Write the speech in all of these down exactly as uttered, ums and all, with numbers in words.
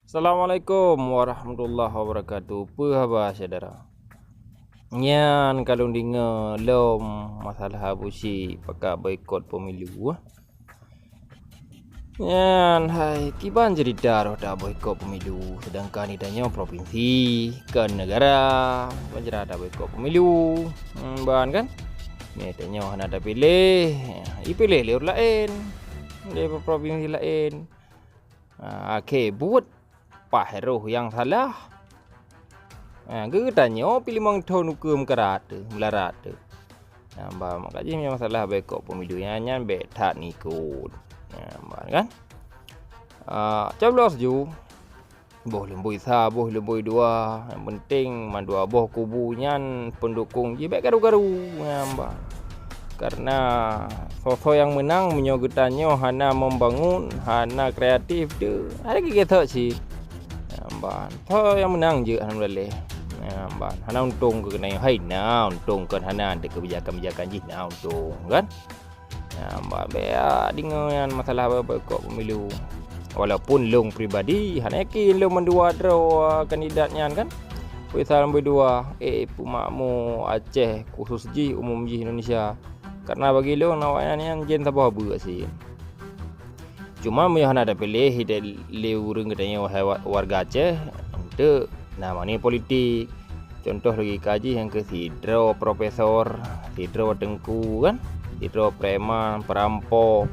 Assalamualaikum warahmatullahi wabarakatuh. Peue haba syedara? Nyan ka lôn deungoe lom masalah Abusyik pakat boikot pemilu, eh. Nyan hai kiban cerita roh taboikot pemilu, sedangkan di tanyoe provinsi, kon negara, ban cerita taboikot pemilu. Hmm, ban kan? Nyan tanyoe hana tapiléh, ipiléh lé ureueng laén, lé provinsi laén. Ha, akhé buet paih roh nyang salah. Ha, geutanyoe pih limong thon ukeue meukarat teuh, meularat teuh. Nyan ban, maka jih nyoe masalah boikot pemilu nyan, nyan bék that ikot. Nyan ban kan? Ah, coblos ju. Boh lumboi sa, boh lumboi dua, nyang penting mandua boh kubu nyan pendukung jih bék karu-karu. Nyan ban. Karena soe-soe nyang meunang meunyoe geutanyoe hana membangun, hana kreatif, deuh, hana geugét cit. Nyan ban. Soe nyang meunang jeuet, alhamdulillah. Nyan ban. Hana untông keu geutanyoe, hai na untông, kon hana, deuh keubijakan-bijakan jih na untông, kan? Nyan ban, bék deungoe nyan masalah boikot pemilu. Walaupun lôn pribadi hana yakin lôn mandua droe kandidat nyan, kan. Peue sa lumboi dua, eh, peumakmu Aceh khusus jih, umum jih Indonesia. Karena bagi lôn, awaknyan nyan jén saboh beuk cit. Cuma meunyoe hana tapiléh lé ureueng geutanyoe hai wa-, warga Aceh, eunteuk na money politik. Contoh logika jih nyang keu sidroe profesor, sidroe teungku kan, sidroe preman, perampok,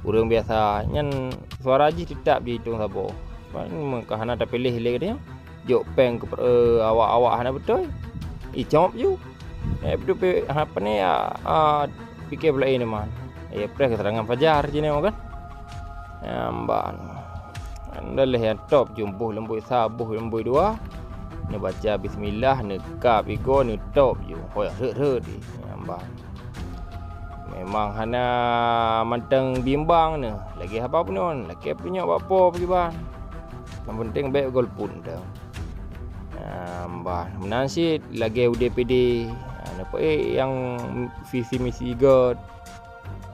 ureueng biasa, nyan suara jih teutap jitong saboh. Kan meuka hana tapiléh lé geutanyoe. Jok péng keu, eh, awak-awak hana beutôi, icop ju. Eh, beutôi pih, ha, pane, ah, ah, pike beulaén man. Eh, preh keuterangan fajar jinoe kan. Nyan ban. Nyan lheueh nyan top ju boh lumboi sa, boh lumboi dua. Neubaca bismillah, neukab igoe, neutop ju. Hôi rhot-rhot jih. Nyan ban. Memang hana mantong bimbang neuh. Lagèe haba bunoe, lakèe peurunyok bak po pakriban. Nyang penting bèk golput mantong. Nyan ban. Meunan cit lagèe U D P D. Ha, neupeuék nyang visi misi göt.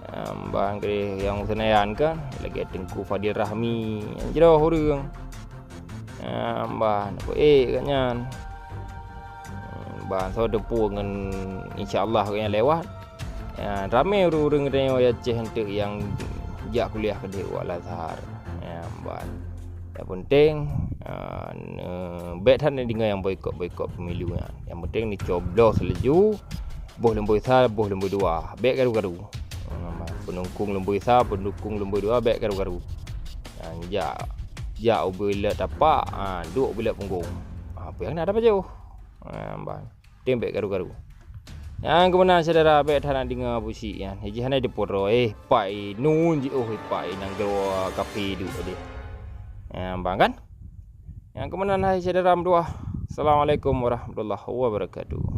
Nyan ban keudéh nyang Senayan kan, lagèe Teungku Fadil Rahmi, nyang jroh ureueng. Nyan ban, neupeuék gobnyan. Ban soe teupeu ngon insya Allah gobnyan lewat. Nyan, ramé ureueng-ureueng geutanyoe Aceh eunteuk nyang jak kuliah keudéh u Al-Azhar. Nyan ban. Nyang penting, ah, ne-, bèk that neudeungoe nyang boikot-boikot pemilu nyan. Nyang penting neucoblos laju, boh lumboi sa, boh lumboi dua. Bèk karu-karu. Nyan ban. Peunukung lumboi sa, peunukung lumboi dua, bèk karu-karu. Nyan, jak, jak ubé lé tapak, ah, duek ubé lé punggong. Ah, peue nyang na tapajoh. Nyan ban. Tém bèk karu-karu. Nyang keumeunan syedara bèk that neudeungoe Abusyik nyan. Jih hana jipeuroe, eh, pat i nun jiôh, eh, pat i nanggroe kaphé duek deh. Nyan ban kan? Nyang keumeunan hai syedara meutuwah. Assalamualaikum warahmatullahi wabarakatuh.